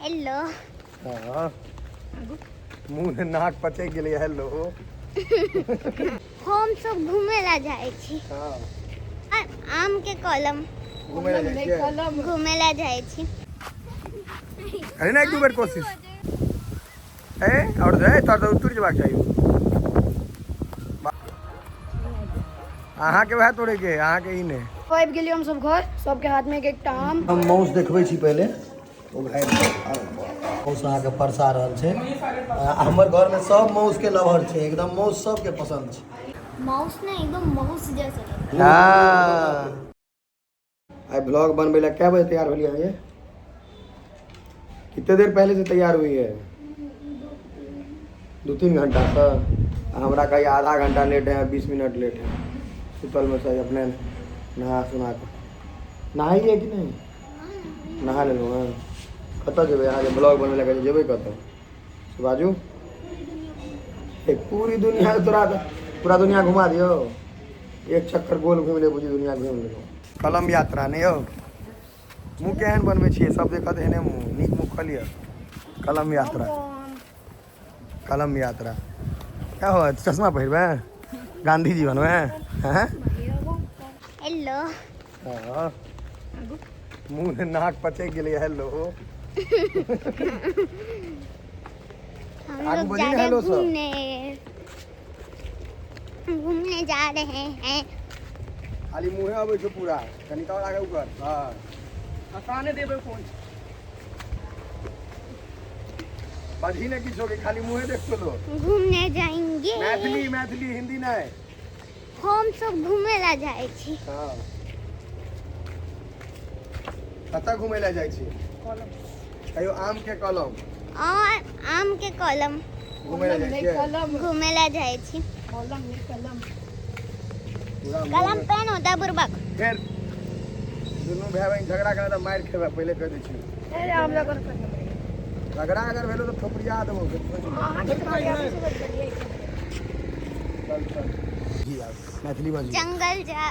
Hello. हाँ, मुँह नाक पचैक गेलै। हेलो। हम सब घूमे ला जाइ छी। हाँ। आम के कलम। घूमे ला जाइ छियै। घूमे ला जाइ छी। अरे ना, एक दू बेर कोशिश ए और दे तोर तऽ उतर जेबाक चाही। अहाँके वएह तोड़ैके, अहाँके ई नहि। आबि गेलियै हमसब घर, सबके हाथमे एक एकटा आम। हम माउस देखबै छी पहिले, ओ भाइ माउस अहाँके परसा रहल छै। आ हमर घरमे सब माउसके लवर छै, एकदम माउस सबके पसन्द छै। माउस ने एकदम माउस जैसा लगता है। हाँ, आइ ब्लॉग बनबै लए कए बजे तैयार भेलियै अहाँ? ये कितने देर पहले से तैयार हुई है? 2-3 घंटा से। आ हमरा कही आधा घंटा लेट है, 20 मिनट लेट है। सुतल में से अपने नहा सुना कऽ नहाइए कि नहीं? नहा लेलहुँ हँ। कतऽ जेबै अहाँ जे ब्लॉग बनबै लए कहै छै, जेबै कतऽ से बाजू। एक पूरी दुनिया तोरा पूरा दुनिया घुमा दियौ। एक चक्कर गोल घुमि ले, बुझी दुनिया घुमि लेलहुँ। कलम यात्रा नहि यौ। मुँह केहन बनबै छियै, सब देखत एहने मुँह। नीक मुँह खोलियौ। कलम यात्रा, कलम यात्रा क्या हो? चश्मा पहिरबै, गांधी जी बनबै हैं? हेलो। हाँ, मुँह नाक पचैक गेलै। हेलो। हम आगू लोग बढ़िए जा ना। रहे हैं हेलो सर। घूमने, घूमने जा रहे हैं। खाली मुँहे अबै छौ पूरा। कनि और आगे ऊपर। हाँ। आसाने देबै फोन। बजही ने किछो के, खाली मुँहे देखतो लोग। घूमने जाएंगे। मैथिली, मैथिली, हिंदी नहीं। हम सब घूमे ला जाइ छी। हाँ, कतऽ घुमै लए जाइ छी? कहियो आम के कलम। और आम के कलम। घुमै लए जाइ छियै। कलम। घूमे ला जाइ छी। कलम नहीं, कलम। पूरा मुँह कलम पेन होता है बुर्बक। फेर दुनू भाय बहिन झगड़ा करे तऽ मारि खेबै, पहिले कहि दै छी। अरे, हमरा कर। झगड़ा अगर भेलो तऽ थोपड़िया देबो फेर, सोचि ले। अहाँके तऽ से बजलियै। चल चल जी, आब मैथिली बाजू। जंगल जा,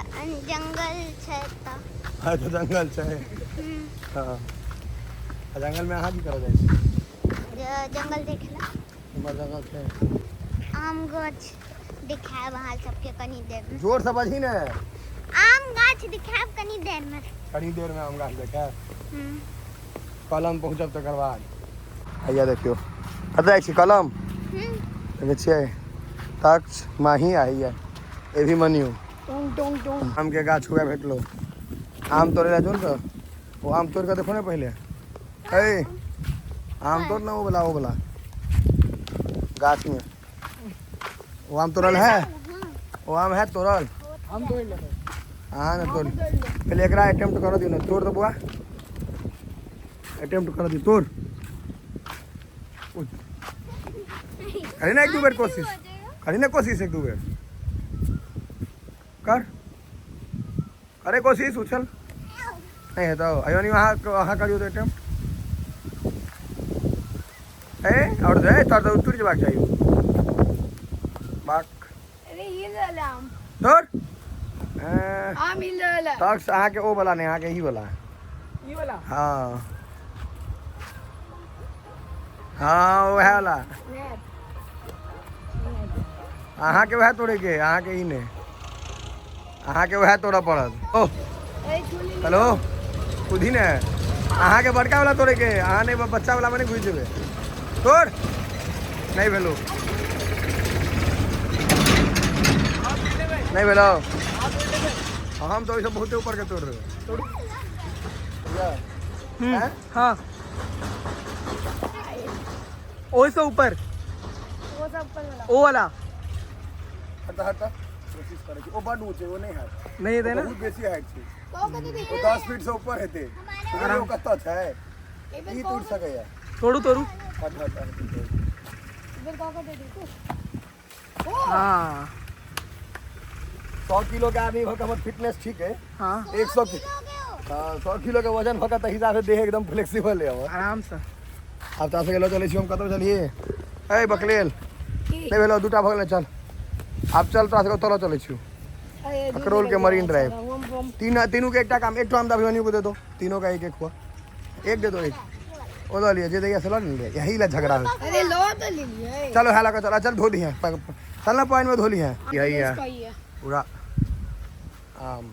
जंगल छै तऽ। हाँ, तऽ जंगल छै। हाँ, आ जंगलमे अहाँ की करऽ जाइ छी? जंगल देखला। हमर जंगल छै। आम गाछ दिखायब अहाँ सबके कनी देर मे। जोर से बजही ने। आम गाछ दिखायब कनी देर मे। कनी देर मे आम गाछ देखायब। हम्म। कलम पहुँचब तकर बाद। हैया देखियौ, कतऽ जाइ छी? कलम। देखै छियै, तक्ष, माही आ हैया अभिमन्यु। टोंग टोंग टोंग। आम के गाछ हुए भेटलो। आम तोड़े ला जो ने, ओ आम तोड़ के देखो ने पहिले। ए आम तोड़ ना, वो वाला, वो वाला गाछ में वो आम तोड़ल है। वो आम है तोड़ल। हम तोड़ि लेबै। हाँ ना, तोड़। पहले एकरा अटेम्प्ट कर दियो ना। तोड़ दो बुआ, अटेम्प्ट कर दियो, तोड़। करी ना एक दो बेर कोशिश, करी ना कोशिश एक दो बेर कर। करे कोशिश, उछल नहीं है तो अयो नहीं। वहाँ वहाँ करियो तो अटेम्प्ट। ए और दे तोर तो उतर जेबाक चाहिए बाक। अरे, हिल रहल है आम। तोड़ ए, आम हिल रहल है। तक अहाँके ओ वाला नहीं, अहाँके ई वाला। ई वाला। हाँ हाँ, वएह वाला। नहीं। अहाँके वएह तोड़ैके, अहाँके ई नहि, अहाँके वएह तोड़ऽ पड़त। ओ ए छुली। हेलो, कूदी ने। अहाँके बड़का वाला तोड़ैके, अहाँ नहि, बच्चा वाला मे नहि घुसि जेबै। तोड़। नहि भेलो, नहि भेलो। हम तऽ ओहिसँ बहुते ऊपर के तोड़ देबै। हैं? हाँ, ओहिसँ ऊपर। वो सब पर वाला। ओ वाला। हट हट, कोशिश करै छी। ओ बड ऊँच है, ओ नहि हैत। नहि हेतै ने? बहुत बेसी हाइट छै। कहो कते ओ 10 फीट से ऊपर हेतै। ओ कतऽ छै? ई टूट सकैया। तोड़ू, तोड़ू। हट हट हट। इधर कहो कते देखो। हाँ। 100 किलो के आदमी भऽ कऽ हमर फिटनेस ठीक है। 100, हाँ, 100 किलो के वजन भऽ कऽ तऽ हिसाब से देह एकदम फ्लेक्सिबल है हमर। आराम से। आब तोरा सबके लऽ चलै छी हम। कतऽ चलिए? ए बकलेल, नहि भेलो, दूटा भऽ गेलै। चल आब, चल, तोरा सबके ओतऽ लऽ चलै छी, ककरोल के मरीन ड्राइव। तीन, तीनों के एकटा काम, एक आम अभिमन्यु को दे दो। तीनों का एक एक हुआ। एक दे दो, एक। ओ लऽ लिअ जे दैया से लऽ ने लिअ, यही लए झगड़ा होइ छै। अरे लो तो ले लिए। चलो है लगा, चल चल धो दिहे, चल ना पानि में धो लिहे। यही है कही है। पूरा आम।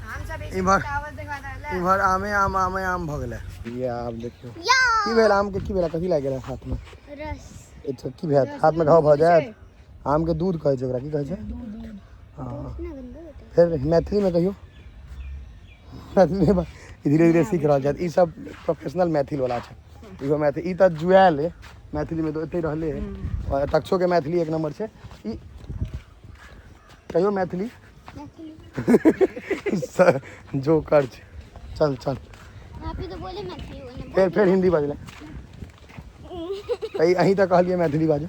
हम सब एक इम्हर चावल दिखा रहा है। इम्हर आमे आम आमे आम भऽ गेलै। ये आब देखियौ या की भेल आम के, की भेल, कथी लागि गेल हाथ में? रस। अच्छा की भेल हाथ में, घाव भऽ जायत। आम के दूध कहै छै ओकरा, की कहै छै? हाँ। इतना गंदा होता है। फेर मैथिलीमे कहियौ, मैथिलीमे धीरे धीरे सीख रहल छथि। ई सब प्रोफेशनल मैथिल वाला छै। इहो मैथिल, ई तऽ जुआयल है मैथिलीमे, तऽ एतहि रहले है। और तक्षोके मैथिली एक नंबर छै। ई कहियौ मैथिली। मैथिली। जोकर छै। चल चल। आप ही तो बोले मैथिली बोलने। फेर फेर हिंदी बाजलै। अहीं तऽ कहलियै मैथिली बाजू।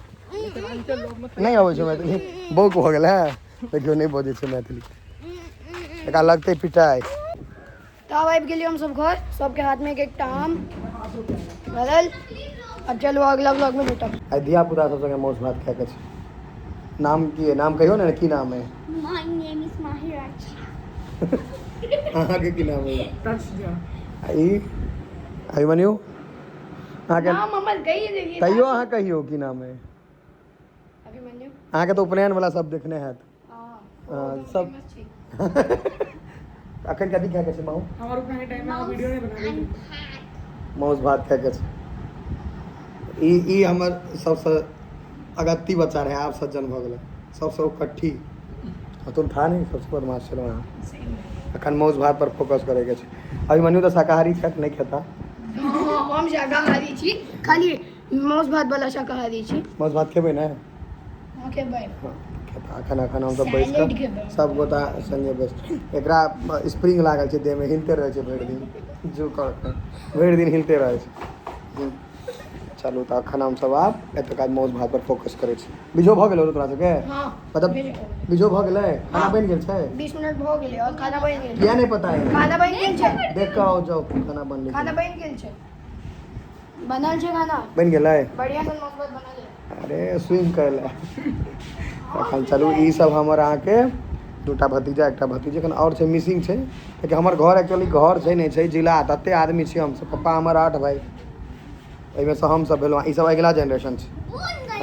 नहि अबै छै मैथिली, बौक भऽ गेल है। देखियौ नहि बजै छै मैथिली, एकरा लगतै पिटाइ। तब आबि गेलियै हम सब घर, सबके हाथ में एक एकटा आम भरल। अब चलो अगला ब्लॉग में भेटब। आइ धिया पुता सब संगे मासु भात खायके छै। नाम की है? नाम कहियौ ने, की नाम है? My name is Mahira. अहाँके की नाम है? टच जा। आ ई अभिमन्यु अहाँके? नाम हमर कही देलियै। तैयो अहाँ कहियौ की नाम है? अभिमन्यु। अहाँके तऽ उपनयन वाला सब देखने हैत। हाँ। हाँ, सब- फेमस छी। अखन कथी खायके छै माऊ? हमारे उपनयन के टाइम में अहाँ वीडियो नहीं बना रही। मासु भात खायके छै। ई ई हमर सबसँ अगत्ती बच्चा रहै, आब सज्जन भऽ गेलै, सबसँ उकट्ठी। आ तुम था नहीं, सबसँ बदमाश छलहुँ अहाँ। अखन मासु भात पर फोकस करैके छै। अभिमन्यु तऽ शाकाहारी छथि, नहि खेता। हाँ, हम शाकाहारी छी, खाली मांस भात वाला शाकाहारी छी। मासु भात खेबै ने? हाँ, खेबै। हाँ, खेता। अखन अखन हमसब बैस सैलेड कऽ खेबै। सब गोटा संगे बैस। एकरा स्प्रिंग लागल छै देहमे, हिलते रहै छै भरि दिन। जो कर भरि दिन हिलते रहै छै। चलू तऽ अखन हमसब आब एतुका मासु भात पर फोकस करै छी। बीजो भऽ गेलौ तोरा सबके? हाँ। मतलब बीजो भऽ गेलै, खाना बनि गेल छै? 20 मिनट भऽ गेलै और खाना बनि गेल। किया नहि पता है? खाना बनि गेल छै। देख कऽ आउ जाउ, खाना बनलै। खाना बनि गेल छै, बनल छै खाना। बनि गेलै। बढ़िया सन मांस भात बनल है। अरे स्विम करै लए अखन चलू। ई सब हमर अहाँके दूटा भतीजा, एकटा भतीजी एखन आओर छै, मिसिंग छै। लेकिन हमर घर एक्चुअली घर छै नहि छै जिला, तते आदमी छियै हमसब। पप्पा हमर 8 भाई, एहिमे सँ हमसब भेलहुँ, ई सब अगिला जेनरेशन छै। बन गया।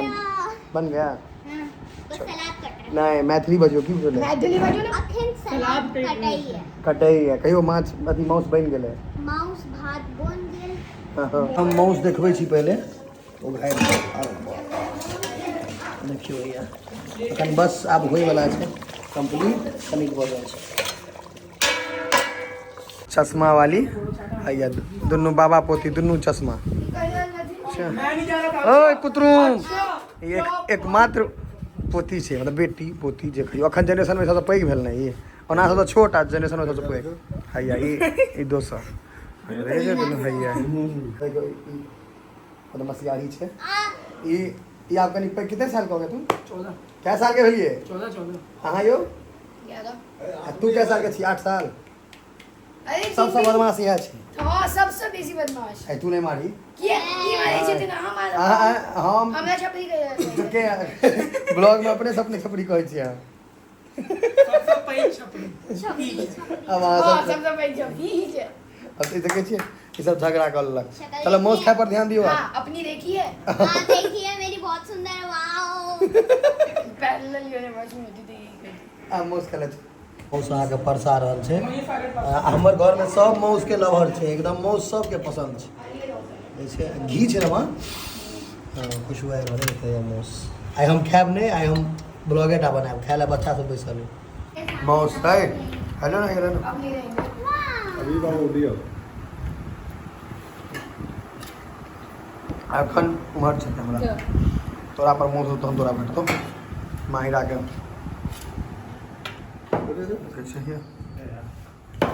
बन गया। हाँ, बस सलाद कट रहा। नहि, मैथिली बजियौ, की भेलै? मैथिली बाजू ने। है अखन सलाद कटैया। कटैया। कहियो माछ अथी माउस बनि गेलै? माउस भात बन गेल। हम माउस देखबै छी पहिले, ओ घाइ। देखियौ भैया, एखन बस आब होइवला छै कम्प्लीट, कनिक भऽ गेल छै। चश्मा वाली हैया, दुनू बाबा पोती दुनू चश्मा। मैं नहीं जा रहा था। ओए कुतरुम, ई एक एकमात्र पोती छै, मतलब बेटी पोती जे कहियौ। अखन जेनरेशनमे सबसँ पैघ भेल ने ई, ओना सबसँ छोट आ जेनरेशनमे सबसँ पैघ हैया ई। ई दोसर रहै छै दुनू हैया। देखियौ ई मतलब मसियारी छै। ई ई आब कनि पैघ। कते साल के हो गए तुम? 14। कै साल के भेलिए? 14, 14। अहाँ यौ? 11। आ तू कै साल के छी? 8 साल। अरे सबसँ बदमाश इएह छै। हाँ, सबसे बेसी बदमाश। ऐ तू नहि मारी। किया की मारे छै तेना हम? हम हमरा छपरी कहिया? के ब्लॉग में अपने सपने छपरी कहै छियै अहाँ। सबसे पैघ छपरी। अब अहाँ हाँ, सब सबसे पैघ छपरी ही छै। अब ई देखै छियै, ई सब झगड़ा कऽ लेलक। शक्ल चलो मौस देखिए। खाय पर ध्यान दियौ आब। हाँ, अपनी देखी है? हाँ, देखिए, मेरी बहुत सुंदर, वाओ। पैरेलल यूनिवर्स में होती थी यही करती। आब मौस खेलै छै। मौस अहाँके परसा रहल छै। वही सारे आ, हमर घरमे सब मौसके लवर छै, एकदम मौस सबके पसन्द छै। जे छै घी छै ने, हाँ, खुशबू आबि रहल है। मौस आइ हम खायब नहि, आइ हम ब्लॉगे टा बनायब, खाय लए बच्चा सब बैसल है। मौस है, हेलो ना, हेलो ना। अब नहीं रहेंगे। अभी बाबू दियौ। एखन उम्हर छै हमरा। तोरा पर मौस तहन तोरा भेटतौ। माहिराके देखै छियै,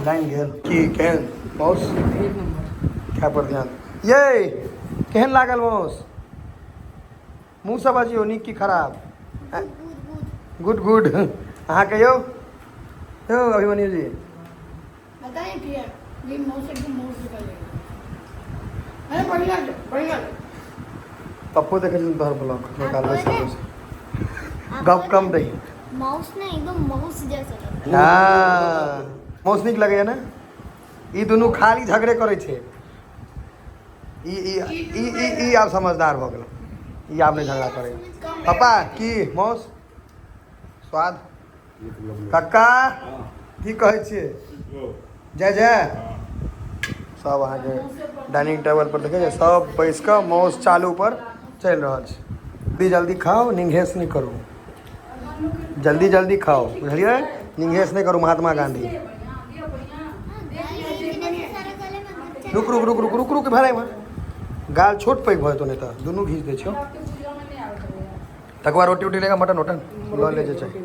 लाइन गेल की। केहन मौस? एक नंबर। खाय पर ध्यान ये। केहन लागल मौस? मुँहसँ बजियौ, नीक की खराब? Good good. Good good. अहाँ कहियौ यौ अभिमन्यु जी। बताएं कि है ये मौस एकदम मौस निकल जाएगा। अरे बढ़िया है, बढ़िया है। पप्पो देखै छथिन तोहर ब्लॉग निकाल बैसल बैसल। गप कम दही। माउस ना एकदम माउस जैसा लग रहा हँ, मौस नीक लगैया ने? ई दुनू खाली झगड़े करै छै। ई ई ई ई ई आब समझदार भऽ गेल, ई आब नहि झगड़ा करै। पापा की मौस स्वाद? कक्का की कहै छियै? जय जय। सब अहाँके डाइनिंग टेबल पर देखै छै, सब बैस कऽ मौस चालू पर चलि रहल छै। जल्दी जल्दी खाउ, निंघेस नहि करू, जल्दी जल्दी खाउ, बुझलियै? निंघेस नहि करू। महात्मा गांधी। रुक रुक रुक रुक रुक रुक, भेलै गाल छोट पैघ भऽ जेतौ, नहि तऽ दुनू घीच दै छियौ। तकर बाद रोटी उटी लेगा, मटन वटन लऽ ले जे छै।